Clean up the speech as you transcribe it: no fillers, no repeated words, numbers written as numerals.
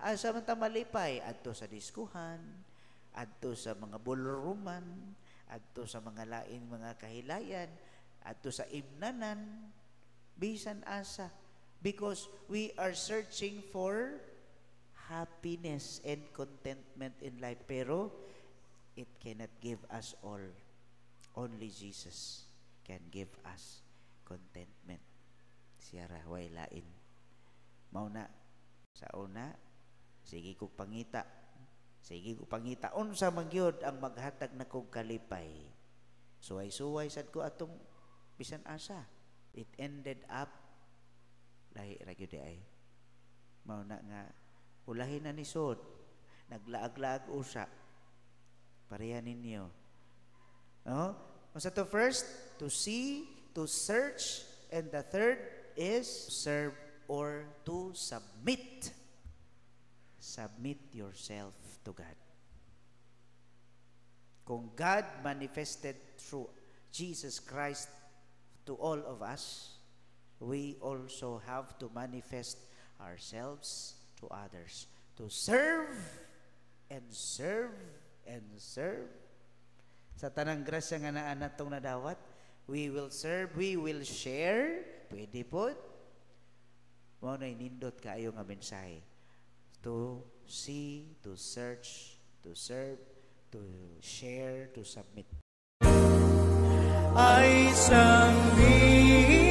Asa man ta malipay? Adto sa diskuhan, adto sa mga ballrooman, adto sa mga lain mga kahilayan, adto sa imnanan, bisan asa. Because we are searching for happiness and contentment in life. Pero it cannot give us all. Only Jesus can give us contentment. Siya ra, way lain. Mao na sa una, sige kog pangita. Sige kog pangita unsa man gyud ang maghatag nakog kalipay. Suway-suway sad ko atong bisan asa. It ended up lahi ra gyud ay. Mao na nga ulahin na ni sod. Naglaag-laag usa. Pareha ninyo. No? Unsa to first? To see, to search, and the third is serve or to submit. Submit yourself to God. Kung God manifested through Jesus Christ to all of us, we also have to manifest ourselves to others. To serve and serve and serve. Sa tanang grasya nga naa natong nadawat, we will serve, we will share. Pwede po. Mao na nindot kaayo nga mensahe. To see, to search, to serve, to share, to submit. Ay sangitan.